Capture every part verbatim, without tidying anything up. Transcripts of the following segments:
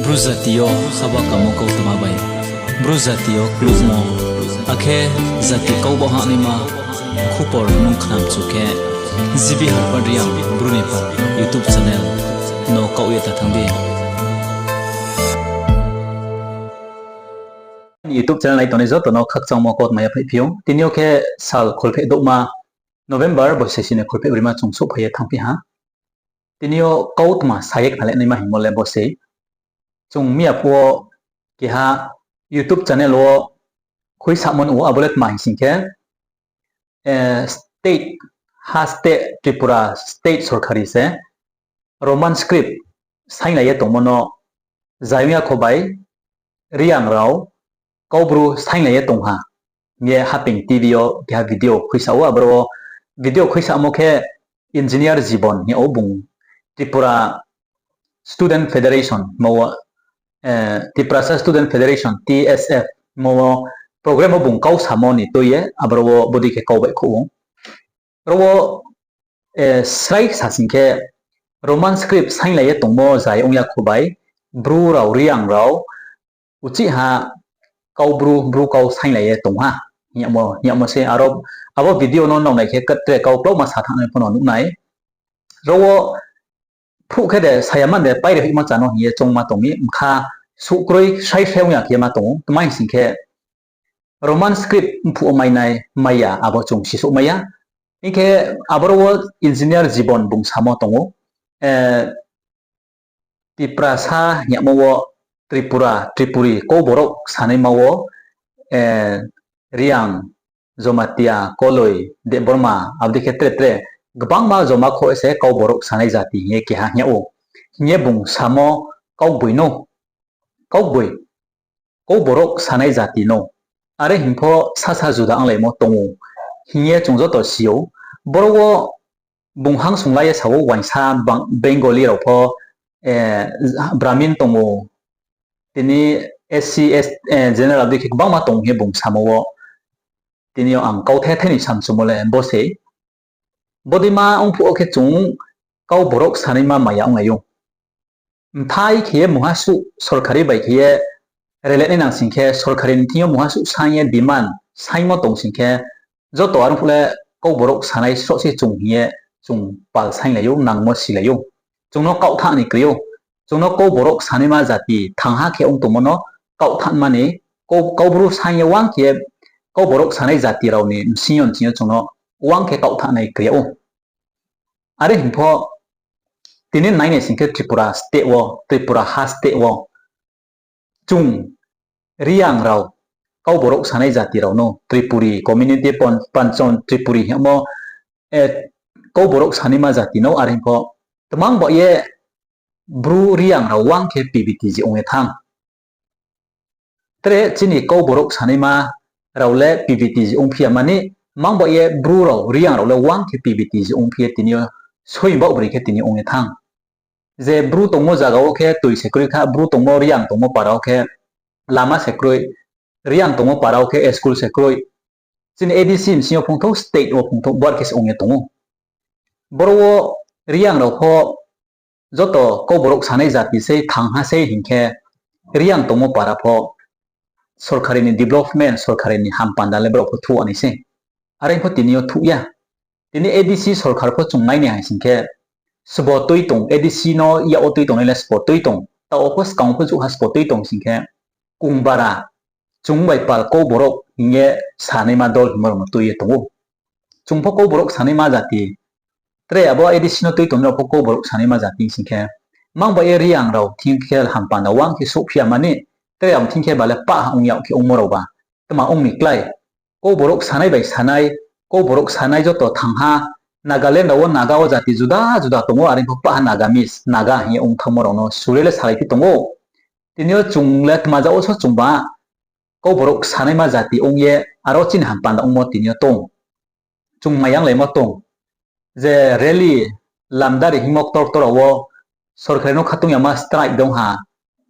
Bru jati yo haba kamo kautma bai Bru jati yo klukmo, akhe jati kau baoh hahnaima khupor nung khnamchu khe, G B Harpad Reang Bru ni pha YouTube channel no kaoh ye ta thanng di. Aini YouTube channel nai tongnai joto no khakchangmo kautma yaphaihphi ou. Tini yo khe sal kholpheh douhma November bosi sini kholpheh broima chung souhphai ye thanngphi ha. Tini yo kautma sa ye khnale naima hingmo le bo sei. Chung miya phuh wo keha YouTube channel wo khuisamo nuh ou, abo le tma hing sing khe, state, ha state, Tripura state sorkari se Roman script sainglai ye tongmo no zayong yakho bai Reang rao Kaubru sainglai ye tong ha hing ye Haping T V yo keha video khuisa ou. Aboro wo video khuisamo khe Engineer Jibon hing yag ou, bung Tripura Student Federation, Tiprasa Student Federation, T S F, mo wo program wo bung kau samo ni tui ye aboro wo bodei khe kau baihkhouh ou. Aro wo srai sa sing khe Roman script sainglai ye tongmo zai ong yakho bai Bru rao, Reang rao uchih ha Kaubru, Bru kau sainglai ye tong ha hing yagmo se. Aro abo video no nrao nai khe tre kau klauma sa thanngnai pho no nuh nai. Aro wo phuh khe de saya man de pairi hoihmo cha no hing ye choungma tong mi, bkha suh kroi srai srai ong ya khe ma tong ou. Tma hing sing khe Roman script mphuh wo mainai mai ya, abo chung sisouh mai ya. Hing khe aboro wo Engineer Jibon bung samo tong ou, Tiprasa hing yagmo wo Tripura, Tripuri, Kauborok sanaima wo, Reang, Jomatia, Koloi, Debbarma, abo dei khe tre tre gbangma joma kho se Kauborok sanai jati hing ye keha hing yag ou. Hing ye bung samo kaugboi no, kaugboi, Kauborok sanai jati no. Are hing pho sasa juda onglaimo tong ou hing ye chung joto si ou. Boro wo bung hangsung la ye sa ou, uaingsa Bengali rao pho, Brahmin tong ou, tini S C, general dei khe gbangma tong hing ye bung samo wo. Tini yo ang kauthai thai ni samchumo le bo sei. Bodeima ong phuh wo khe chung Kauborok sanaima maya onglai ou. Mthai khe ye mungha suh sorkari bai khe ye relate nai nang sing khe, sorkari ni thing yo mungha suh saing ye demand saingmo tong sing khe, joto are phuh le Kauborok sanai sroh se chung hing ye chung pal sainglai ou, nangmo silai ou. Chung no kaohtha ni kri ou. Chung no Kauborok sanaima jati thangha khe ong tongmo no kaohtha mani, Kaubru saing ye uang khe Kauborok sanai jati rao ni bsing yo, bsing yo chung no uang khe kaohtha nai kri ou. Are hing pho tini nai nai sing khe Tripura state wo, Tripura ha state wo chung Reang rao Kauborok sanai jati rao no Tripuri community, Panchon Tripuri hingmo, Kauborok sanaima jati no are hing pho tmang ba ye Bru Reang rao uang khe P V T G ong ye thanng. Tre chini Kauborok sanaima rao le P V T G ongphi ya mani, mang ba ye Bru rao, Reang rao le uang khe P V T G ongphi ye tini yo soi baoh broi khe tini ong ye thanng. Je Bru tongmo zaga wo khe tui se kroi kha, Bru tongmo, Reang tongmo para wo khe lama se kroi, Reang tongmo para wo khe school se kroi. Chini A D C bsing yo phungthou, state wo phungthou, bar khe se ong ye tong ou. Boro wo Reang rao pho joto Kauborok sanai jati sei, thangha sei hing khe, Reang tongmo para pho sorkari ni development, sorkari ni hampanda le brao pho thuh nai sei. Are pho tini yo thuh ya. Tini A D C sorkar pho chung nai ni hai sing khe, sbo tui tong, A D C no yak wo tui tongnai le sbo tui tong, taoh wo pho skang pho jouhha sbo tui tong sing khe, Kungbara, chung bai pal Kauborok hing ye sanaima dol hingmo rao no tui ye tong ou. Chung pho Kauborok sanaima jati, tre abo A D C no tui tongnai rao pho Kauborok sanaima jati sing khe, mang ba ye Reang rao thing khe hampanda uang khe souhphi ya mani, tre rao thing khe ba le pah ha ong yag khe ongmo rao ba, tma ong mi klái. Kauborok sanai bai sanai, Kauborok sanai joto thangha, Nagaland rao wo Naga wo jati juda juda tong ou, are pho pah ha Nagamese, Naga hing ye ong thanngmo rao no sure le salai phi tong ou. Tini yo chung le tma jat wo so chung ba, Kauborok sanaima jati ong ye, aro chini hampanda ongmo tini yo tong. Chung mayanglaimo tong. Je rally, lamdari hingmo ktor ktor rao wo, sorkari no khatung yama strike dong ha,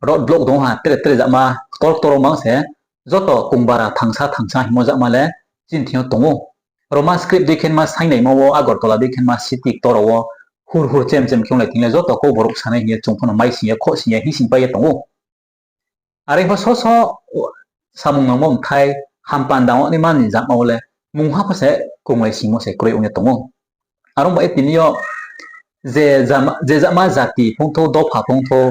road block dong ha, tre tre jatma ktor ktor rao mang se, joto Kungbara thangsa thangsa hingmo jatma le chini thing yo tong ou. Roman script dei khe ma sainglaimo wo, Agartala dei khe ma city ktor rao wo, hur hur chem chem khe onglai thing le joto Kauborok sanai hing ye chung pho no mai sing ye, khoh sing ye, hing sing pai ye tong ou. Are pho soso samung nangmo mthai, hampanda ongnaima ni jama wo le mungha pho se krunglai singmo se kroi ong ye tong ou. Are ong bai ye tini yo je jama, je jama jati phongthou, dopha phongthou,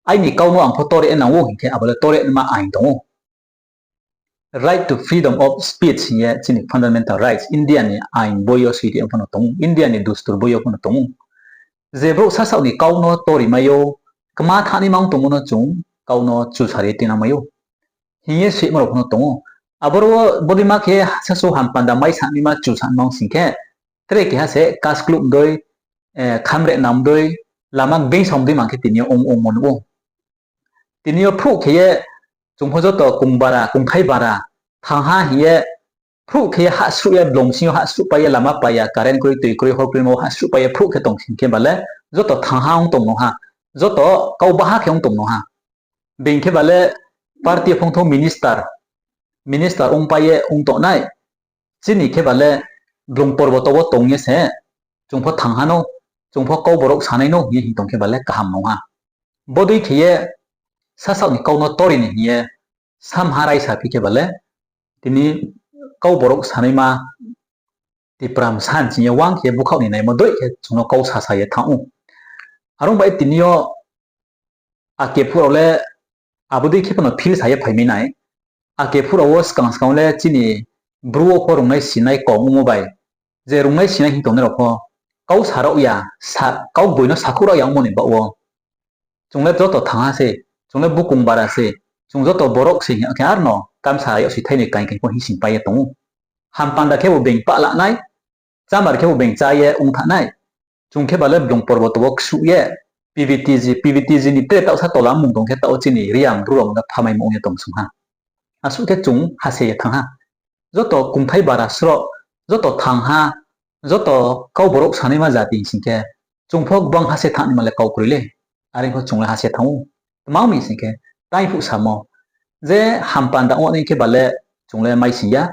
aini kau no ang pho tore nang ou hing khe abo le tore naima ain tong ou. Right to freedom of speech hing ye chini fundamental rights, India ni ain boi yo soi di pho no tong ou, India ni dustur boi yo pho no tong ou. Je brouh sasaoh ni kau no tori mai ou, kma thanngnaima ong tongmo no chung kau no chusari ye tuinang mai ou hing ye soimo rao pho no tong ou. Aboro wo bodeima khe sasu hampanda mai sanaima chusanaima ong sing khe, tre keha se kaskluh dei, khamre nam dei, lama gbengsa dei mang khe tini yo ong ongmo nuh ou. Tini yo phruh khe ye chung pho joto kung bara, kungthai bara, thangha hing ye phruh khe ye hahsruh ye, blong sing yo hahsruh pai ye, lama pai ya, current kroi, tui kroi, hor kroi, mo hahsruh pai ye phruh khe tong sing khe ba le joto thangha ong tong no ha, joto kau baha khe ong tong no ha. Being khe ba le party phongthou minister, minister ong pai ye ong tong nai. Chini khe ba le blung porboto wo tong ye se, chung pho thangha no, chung pho kau borok sanai no hing ye hing tong khe ba le kaham no ha. Bodei khe ye sasaoh ni kau no tori ni hing ye samha raisa phi khe ba le, tini kau borok sanaima Tipra bsa ni sing ye uang khe bukhaoh ni naimo dei khe chung no kau sasa ye thanng ou. Are ong bai tini yo ake phuh rao le abo dei khe pho no feel sa ye phai mi nai. Ake phuh rao wo skang skang le chini Bru wo pho rungnai sinai kom ongmo bai, je rungnai sinai hing tongnai rao pho kau sa rao ya, kau boi no sakhouh rao ya ongmo ni baoh wo chung le joto thangha se, chung le bukung bara se, chung joto borok se hing khe ar no kamsa yag si thai ni kaing kaing pho hing sing pai ye tong ou. Hampanda khe bo being pah la nai, chamar khe bo being chá ye ong tha nai. Chung khe ba le blung porboto wo ksuh ye, PVTG, PVTG ni tre taoh sa tola mung tong khe taoh wo chini Reang Bru rao no phamaimo ong ye tong sung ha. Asuh khe chung hase ye thanng ha. Joto kungthai bara sroh, joto thangha, joto kau borok sanaima jati sing khe, chung pho gbang hase thanng naima le kau kroi le. Are pho chung le hase thanng ou. Tma ong mi sing khe, tai phuh samo, je hampanda ong nai khe ba le chung le mai sing ya.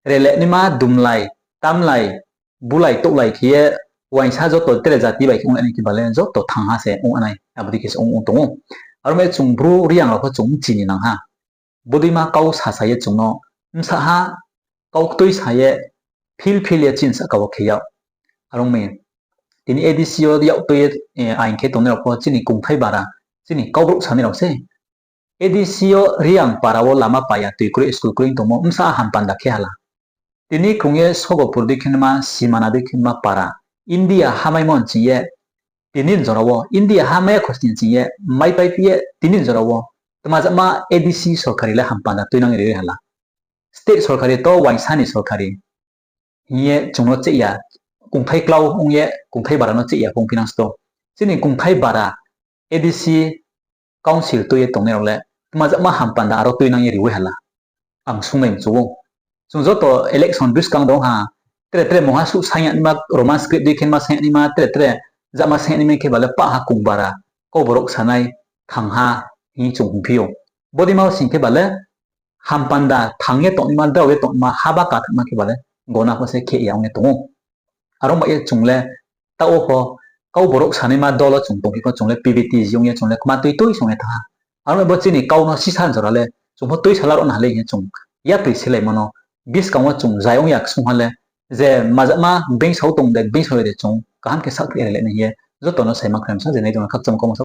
Rele naima, dumlai, tamlai, bulai touhlai khe ye, uaingsa joto tre jati bai khe ong nai khe ba le joto thangha se ong nai, abo dei khe se ong ong tong ou. Aro mi chung Bru Reang rao pho chung chini nang ha. Bodeima kau sasa ye chung no bsa ha, kau ktoi sa ye, phil phil ye chini sahka wo khe yag. Are ong mi, tini ADC yo yak tui ye, aing khe tongnai rao pho chini kungthai bara, chini kau brouh sanai rao se. ADC yo Reang para wo lama pai ya, tui kroi, school kroi tongmo, bsa hampanda khe hala. Tini krung ye Sogopur dei khe nma, Simana dei khe nma para, India ha maimo nching ye, tini jora wo, India ha mai ya khosning nching ye, maipai phi ye, tini jora wo, tma jama ADC sorkari le hampanda tuinang ri hala. State sorkari to uaingsa ni sorkari hing ye chung no cheh ya, kungthai klau ong ye, kungthai bara no cheh ya kong phinang sto. Chini kungthai bara ADC council tui ye tongnai rao le, tma jama hampanda aro tuinang ye ri hala. Ang sungnai mchu ou. Chung joto election buskang dong ha, tre tre mungha suh saing ya naima, Roman script dei khe ma saing ya naima, tre tre jama saing ya naima khe ba le pah ha kung bara, kau borok sanai, thangha, hing chung hingphi ou. Bodeima wo sing khe ba le, hampanda thang ye tongnaima, drao ye tongnaima, haba kathakma khe ba le, gona pho se khe ya ong ye tong ou. Are ong bai ye chung le, taoh wo pho, kau borok sanaima dol wo chung tongphi pho chung le PVTG ong ye chung le kma tui tui song ye thanng ha. Are ong bai bo chini kau no sisa jora le, chung pho tuisa la rao na ha le hing ye chung, yapri silaimo no, buskang wo chung zai ong ya ksung ha le, je majama gbengsa wo tong de, gbengsa wo de chung kaham khe sakri ri le nai hing ye, joto no saima khramsa je nai tong no khakchang kau